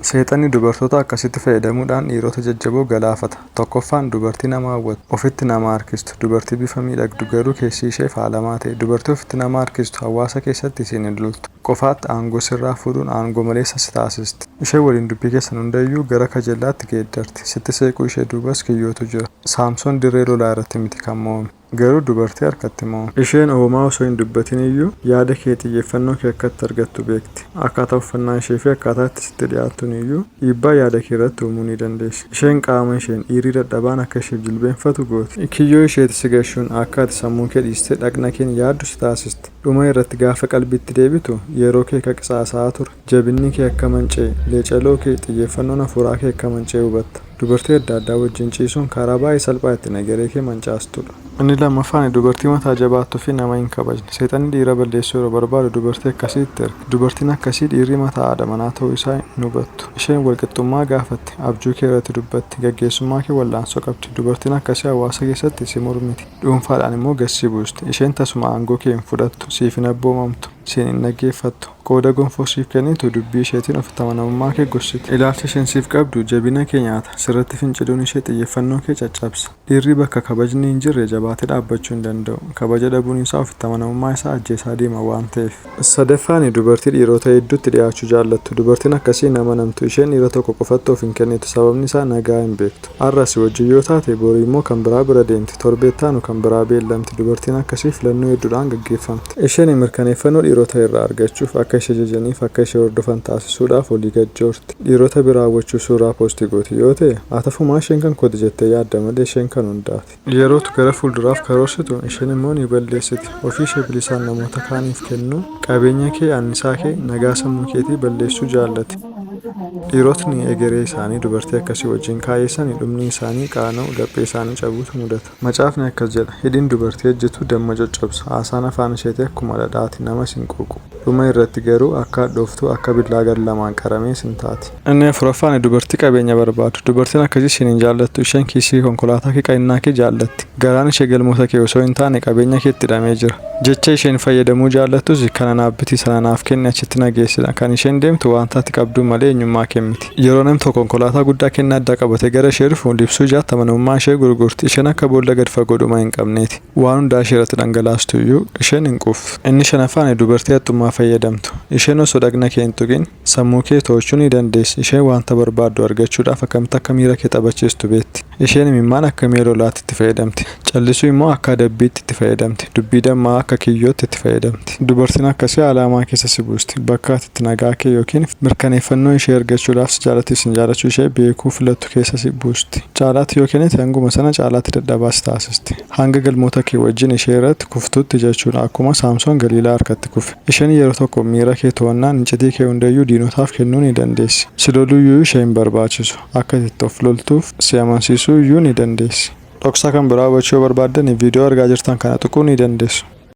Seexanni dubartoota akkasitti fayyadamuudhaan dhiirota jajjaboo galaafata. Tokkoffaan dubartii nama hawwattu, ofitti nama harkistu, dubartii bifa miidhagdu garuu keessi ishee faalamaa ta'e. Dubartii ofitti nama harkistu hawaasa keessatti siin hin loltu. Qofaatti aangoo sirraa fuudhuun aangoo maleessa si taasisti. Ishee waliin dubbii keessan hundayyuu gara kajeellaatti geeddarti. Sitti seequu ishee duubas kiyyootu jira. Saamsoon dirree lolaa irratti miti kan mo'ame. Garuu dubartii harkatti mo'ame. Isheen homaa osoo hin dubbatin iyyuu yaada kee xiyyeeffannoo kee akka itti argattu beekti. Akkaataa uffannaa ishee fi akkaataa itti sitti dhiyaattuun iyyuu dhiibbaa yaada kee irratti uumuu ni dandeessi. Isheen qaama isheen dhiirri dadhabaan akka isheef jilbeenfatu gooti. Kiyyoo isheetti si gashuun akka ati sammuu kee dhiistee dhaqna keen yaaddu si taasisti. Dhuma irratti gaafa qalbiitti deebitu yeroo kee akka qisaasa'aa ture, jabinni kee akka manca'e, leecaloo kee, xiyyeeffannoon hafuuraa kee akka manca'e hubatta. Dubartii adda addaa wajjin ciisuun karaa baay'ee salphaa ittiin egeree kee mancaastudha. Inni lammaffaan dubartii mataa jabaattuu fi nama hin kabajne. Seexanni dhiira balleessuu yeroo barbaadu dubartii akkasii itti erga. Dubartiin akkasii dhiirri mataa haadha manaa ta'uu isaa hin hubattu. Isheen walqixxummaa gaafatti, abjuu kee irratti dubbatti, gaggeessummaa kee wal'aansoo qabdi. Dubartiin akkasii hawaasa keessatti si mormiti, dhuunfaadhaan immoo gad si buusti. Isheen tasuma aangoo kee hin fudhattu, siif hin abboomamtu, siin hin dhaggeeffattu. Qooda gonfoo siif kennitu dubbii isheetiin ofitti amanamummaa kee gorsiti. Ilaalcha isheen siif qabdu jabina kee nyaata. Sirratti finciluun ishee xiyyeeffannoo kee caccabsa. Dhiirri bakka kabajni hin jirre jabaatee dhaabbachuu hin danda'u. Kabaja dhabuun isaa ofitti amanamummaa isaa ajjeesaa deema waan ta'eef. Sadaffaan dubartii dhiirota hedduutti dhiyaachuu jaallattu. Dubartiin akkasii hin amanamtu. Isheen dhiira tokko qofatti of hin kennitu. Sababni isaa nagaa hin beektu. Har'a si wajjin yoo taate boru immoo kan biraa bira deemti. Torbee itti aanu kan biraa beellamti. Dubartiin akkasii filannoo hedduudhaan gaggeeffamti. Isheen mirkaneeffannoo dhiirota irraa argachuuf, akka ishee jajaniif, akka ishee hordofan taasisuudhaaf olii gad joorti. Dhiirota bira hawwachuu suuraa post gooti yoo ta'e, atafumaa isheen kan kooti jettee yaadda malee isheen kan hundaati. Yerootu gara fuulduraaf karoorsitu isheen immoo ni balleessiti. Ofii ishee bilisaan namoota kaaniif kennuu, qabeenya kee, annisaa kee, nagaa sammuu keetii balleessuu jaallati. Dhiirotni egeree isaanii dubartii akkasii wajjin kaayeessani dhumni isaanii qaana'u, laphee isaanii cabuutu mudata. Macaafni akkas jedha, Hidhiin dubartii ejjituu damma coccobsa, haasaan afaan isheetii akkuma dhadhaa ti, namas hin quuqu. Dhuma irratti garuu akka hadhooftuu, akka billaa gar lamaan qaramees in taati. Inni afuraffaan dubartii qabeenya barbaaddu. Dubartiin akkasii siin hin jaallattu. Isheen kiisii kee, konkolaataa kee, qa'innaa kee jaallatti. Garaan ishee galmoota kee osoo hin taane qabeenya keetti hidhamee jira. Jecha isheen fayyadamuu jaallattus kana naaf biti, sana naaf kenni, achitti na geessi dha. Kan isheen deemtu wanta ati qabduun malee eenyummaa keen miti. Yeroo namni tokko konkolaataa guddaa kennaa addaa qabatee gara ishee dhufu, libsuu ijaatti amanamummaa ishee gurgurti. Isheen akka boolla gad fagoo dhuma hin qabneeti. Waan hundaa ishee irratti dhangalaastu iyyuu isheen hin quuftu. Inni shanaffaan dubartii haxxummaa fayyadamtu. Isheen osoo dhagna kee hin tuqin sammuu kee to'achuu ni dandeessi. Isheen wanta barbaaddu argachuudhaaf akkamitti akka miira kee taphachiistu beekti. Isheen imimmaan akka mi'a lolaatti itti fayyadamti. Callisuu immoo akka adabbiitti itti fayyadamti. Dubbii dammaa akka kiyyootti itti fayyadamti. Dubartiin akkasii haala hamaa keessa si buusti. Bakka ati itti nagaa kee yookiin mirkaneeffannoo ishee argachuudhaaf si jaallattis hin jaallachuu ishee beekuu filattu keessa si buusti. Caalaatti yoo kennite hanguma sana caalaatti dadhabaa si taasisti. Hanga galmoota kee wajjin ishee irratti kuftutti jechuudha. Akkuma Saamsoon Galiilaa harkatti kufe. Isheen yeroo tokko miira kee to'annaan iccitii kee hundayyuu diinotaaf kennuu ni dandeessi. Si loluuyyuu ishee hin barbaachisu. Akka ati itti of loltuuf si amansiisuu iyyuu ni dandeessi. Dhoksaa kan biraa hubachuu yoo barbaaddan viidiyoo argaa jirtan kana tuquu ni dandeessu.